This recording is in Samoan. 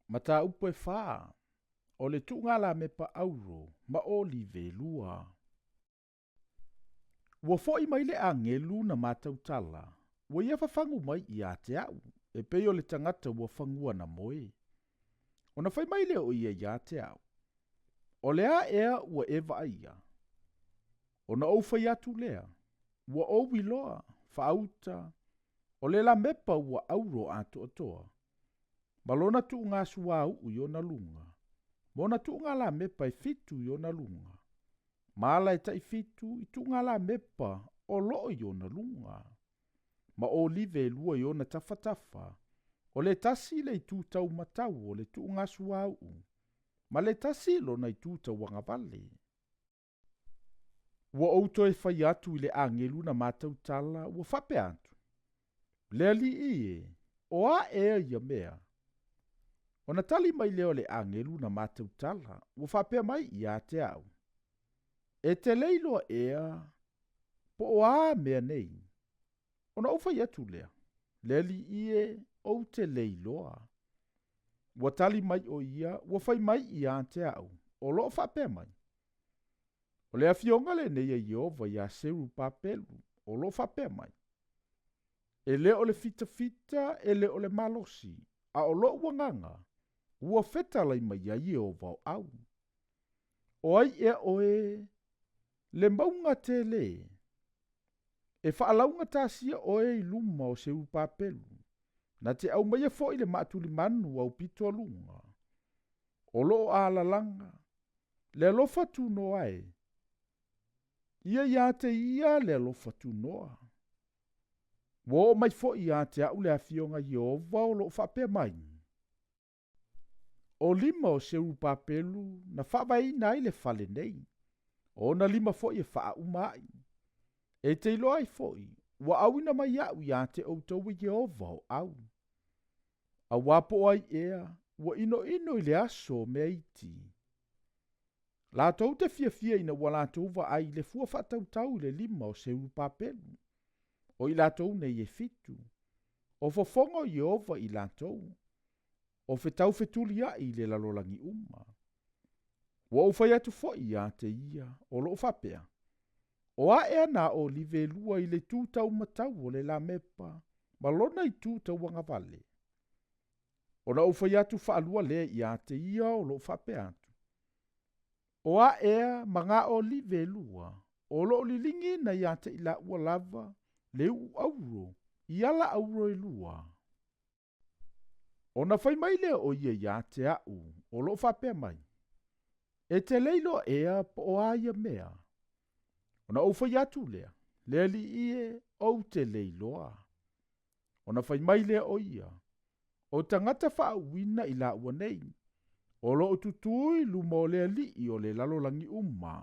Mataupu e fa, o le tuugalamepa auro ma olive e lua. Ua foʻi mai le agelu na matautala, ua ia fafagu mai ia te au, e pei o le tagata ua fagua na moe. Ona fai mai lea o ia ia te au, O le a ea ua e vaaia? Ona ou fai atu lea, Ua ou iloa, faauta, o le lamepa ua auro atoatoa, ma lona tuugasuauu i ona luga, ma ona tuugalamepa e fitu i ona luga, ma ala e taifitu i tuugalamepa o loo i ona luga, ma olive e lua i ona tafatafa, o le tasi le itu taumatau o le tuugasuauu, ma le tasi lona itu tauagavale. Ua ou toe fai atu i le agelu na matautala, ua faapea atu, Le alii e, o a ea ia mea? Ona tali mai lea o le agelu na matautala, ua faapea mai ia te au, E te le iloa ea po o a mea nei? Ona ou fai atu lea, Le alii e, ou te le iloa. Ua tali mai ʻo ia, ua fai mai ia te au, o loo faapea mai, O le afioga lenei a Ieova iā Serupapelu, o loo faapea mai, E le o le fitafita, e le o le malosi, a o loʻu agaga, ua fetalai mai ai Ieova o au. O ai ea ʻoe, le mauga tele? E faalaugatasia ʻoe i luma o Serupapelu, na te aumaia foi le maatulimanu aupito a luga, o loo alalaga, le alofa tunoa e. Ia ia te ia le alofa tunoa. Ua oo mai foi ia te au le afioga Ieova o loo faapea mai. O lima o Serupapelu na faavaeina ai le fale nei, o ona lima foi e faauma ai. E te iloa ai foi, ua auina mai aʻu ia te outou e Ieova o au. Auā po o ai ea ua inoino i le aso o mea iti. Latou te fiafia ina ua latou vaai i le fua faatautau i le lima o Serupapelu, o i latou nei e fitu, o fofoga o Ieova i latou, o fetaufetuliaʻi i le lalolagi uma. Ua ou fai atu foi ia te ia, o loo faapea, O a ea nā olive e lua i le itu taumatau o le lamepa ma lona itu tauagavale? Ona ou fai atu faalua lea ia te ia o loo faapea atu, O a ea ma ngā olive e lua, o loo liligiina ia te i laua lava le uu auro i ala auro e lua? Ona fai mai lea o ia ia te aʻu, o loo faapea mai, E te le iloa ea po o a ia mea? Ona ou fai atu lea, Le alii e, ou te le iloa. Ona fai mai lea o ia, O tagata faauuina i laua nei, o loo tutū i luma o le alii o le lalolagi uma.